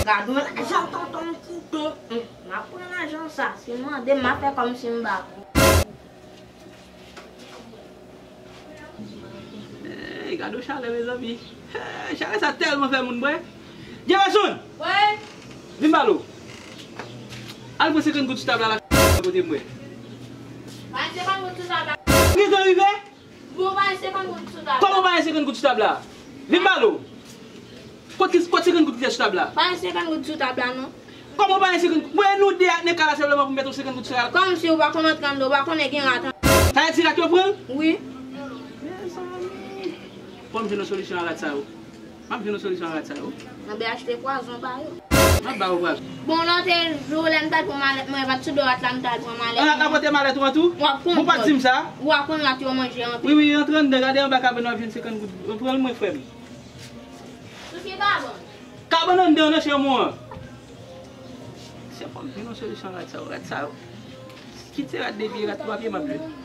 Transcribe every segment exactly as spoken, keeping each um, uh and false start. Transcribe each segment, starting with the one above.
Gad yon lajan tonton m kite. Hum, m ap pran lajan sa. Si l mande m, m ap fè kòmsi m pa pran. Ey, gade yon chalè, mezanmi. Ey, chalè sa tèlman fè moun bwè. Jefferson! Wi? Vin ba lo. Al pran senkant goud sou tab la, la kote m wè. Pa gen senkant goud sou tab la. Ou gentan rive? Bon, pa gen senkant goud sou tab la. Kòman pa gen senkant goud sou tab la? Vin ba lo. Kot ki, kot senkant goud ki te sou tab la? Pa gen senkant goud sou tab la, non. Kòman pa gen senkant goud? Mwen, nou de ak nan kay la sèlman pou m mete yon senkant goud sou tab la. Kòmsi ou pa konn antre anndan, ou pa konnen gen rat an. Sa vle di rat yo pran l? Wi. Mezanmi. Fò m jwenn yon solisyon a rat sa yo. M ap jwenn yon solisyon a rat sa yo. Anben achte pwazon ba yo. M ap ba yo pwazon. Bon, lòt jou, lè m t al pran malèt mwen, pa t sou do rat la m t al pran malèt mwen. Rat la pote malèt ou an tou? W ap konn. Bon, pa t di m sa. W ap konn rat yo manje anpil. Wi, wi, antre anndan, gade anba kabann w ap jwenn senkant goud. Pran l mwen, frè m. Sou ki kabann? Kabann anndan nan, chè mwen. Se fò m jwenn yon solisyon rat sa yo. Rat sa yo. Kit se rat de pye, rat twa pye m ap jwenn.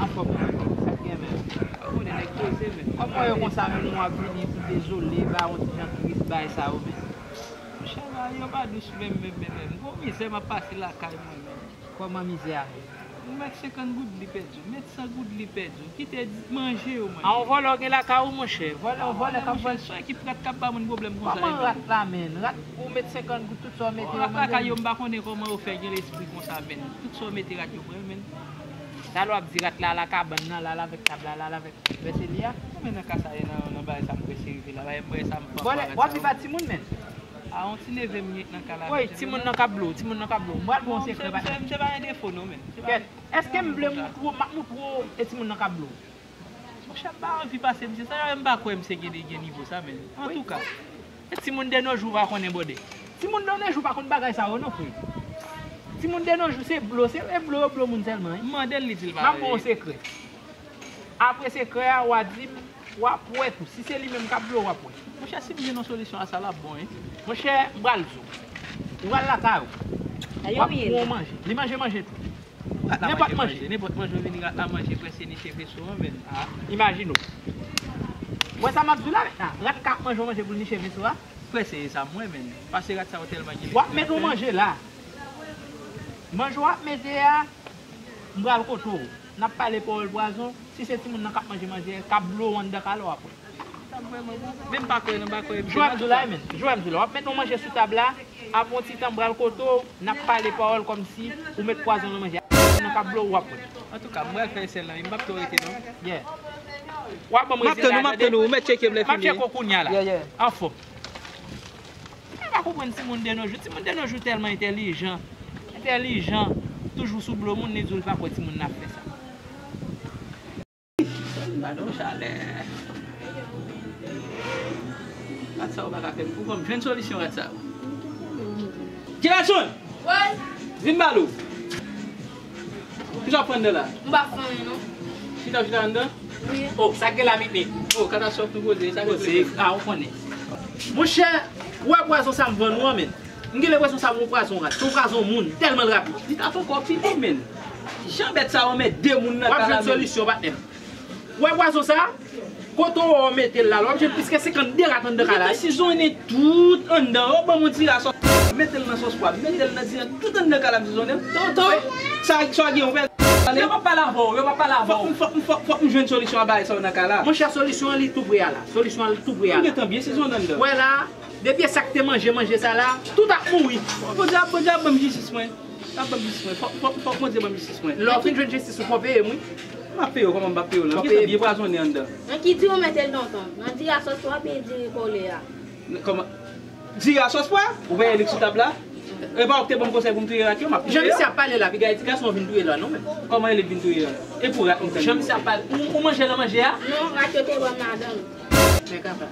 Anfòm, sa k gen menm? Ou konnen nèg poze menm. Kòm mwen yo konsa menm, nou ap vini pou dezole, ba yon ti jan tris, bay sa yo menm. Monchè, bagay yo pa dous menm, menm, menm, menm. Gwo mizè m ap pase lakay mwen menm. Kòman mizè a menm? Ou mèt senkant goud li pèdi, ou mèt san goud li pèdi, ou kite di manje yo manje. A yon vòlè w gen lakay ou, monchè? Vòlè, yon vòlè k ap vòlè. Sa ki rat k ap ba moun pwoblèm konsa? Kòman rat la menm? Rat ou mèt senkant goud, tout sa w mete yo manje. Rat lakay yo, m pa konnen kòman yo fè gen lespri konsa menm. Tout sa w mete rat yo pran menm. Talè w ap di rat la, la kabann nan, la, la avèk tab la, la, la avèk vèseli a. Kòman nan ka sa ye nan, nan bagay sa m prese rive la, bagay m bagay sa m fò. Vòlè, w ap viv ak timoun menm? A yon ti neve m gen nan kay la. Wi, timoun nan k ap blo, timoun nan k ap blo. M pral ba w yon sekrè, patnè. Se pa yon defo non, men. Kèt, èske m vle moutre w, m ap moutre w e timoun nan k ap blo? Monchè, m pa anvi pase misye. Sa yo, m pa kwè misye gen, gen nivo sa, men. Antouka. E timoun de nos jours pa konnen bòde. Timoun de nos jours pa konn bagay sa yo non, frè. Timoun de nos jours se blo, se e blo yo blo moun sèlman, wi. M mande l, li di l pa. M ap ba w yon sekrè. Apre sekrè a, w a di m, w ap wè tou. Si se li menm k ap blo, w ap wè. Monchè, si m jwenn yon solisyon a sa, l ap bon, wi. Monchè, m pral di w. Ou pral lakay ou. W ap pran yon manje. Li manje manje tou. Nenpòt manje. Nenpòt manje w vini, rat la manje, prèske niche veso an, men. A, imajine w. Wè sa m ap di w la, men. Rat ka ap manje yon manje pou l niche veso a. Prèske e sa m wè, men. Paske rat sa yo tèlman gen lespri. W ap mete yon manje la. Manje w ap mete a, m pral kote w. N ap pale pawòl pwazon, si se timoun nan k ap manje manje, k ap blo w anndan kay la, w ap wè. Men m pa kwè nan, m pa kwè. Jwè m di w la, men. Jwè m di w la. W ap met yon manje sou tab la, apre yon ti tan m pral kote w, n ap pale pawòl kòmsi ou met pwazon nan manje a. Nan k ap blo w, w ap wè. Antouka, m pral fè sèl la, wi, m p ap twò rete non. Yeah. W ap ban m rezilta, tande. M ap tann ou, m ap tann ou, ou mèt tcheke m lè fini. M ap tcheke w kounya la. Yeah, yeah. Anfòm. Mwen pa konprann timoun de nos jours. Timoun de nos jours tèlman entèlijan. Entèlijan. Toujou sou blo moun, li di w li pa kwè timoun nan ap fè sa. Gade yon chalè. Rat sa yo pa ka fè m kou, fò m jwenn solisyon rat sa yo. Jefferson! Wi. Vin ba lo. Kisa w ap fè anndan la? M pa fè anyen non. Chita, chita anndan? Wi. Oh, sa k gen la, Mikmik? Oh, katastwòf nou poze, sa k gen? Poze, a, ou konnen. Monchè, ou wè pwazon sa m vann ou an, men. M gen lenpresyon sa yon pwazon rat, se yon pwazon moun, tèlman l rapid. Li t ap ankò pi bon, men. Jan bèt sa yo anmède moun nan kay la, men. W ap jwenn solisyon, patnè m. Ou wè pwazon sa? Kote w wè w mete l la, w ap jwenn plis ke senkannde rat anndan kay la. Li te sizonnen tout anndan. Yo ban m yon ti ra sòs. Mete l nan sòs pwa, mete l nan diran, tout anndan kay la m sizonnen. Tonton, sa, sa w gen, ou pè. Yo p ap pale avè w, yo p ap pale avè w. Fòk, fòk, fòk, fòk m jwenn solisyon a bagay sa yo nan kay la. Monchè, solisyon an li tou pre a la. Solisyon an li tou pre a la. M gentan byen sizonnen anndan. Wè la, depi e sa k te manje, manje sa la, tout ap mouri. Bondye ap, Bondye ap ban m jistis mwen. L ap ban m jistis mwen. Fòk, fòk, fòk Bondye ban m jistis mwen. Lè w fin jwenn jistis ou, fò w peye m, wi. M ap peye w, kòman m p ap peye w la? M gentan byen pwazone anndan. Nan ki diri w mete l tonton? Nan diri a sòs pwa oubyen diri kole a? Kòman? Diri a sòs pwa? Ou pa wè li sou tab la? E pa ou ki te ban m konsèy pou m touye rat yo, m ap touye yo. Jan misye ap pale la, piga e ti gason an vin touye l la, non, men. Kòman e li k vin touye yo? E pou rat m tann. Jan misye ap pale, ou, ou manje nan manje a? Non, rat yo te ban m ladan l. Men kaka.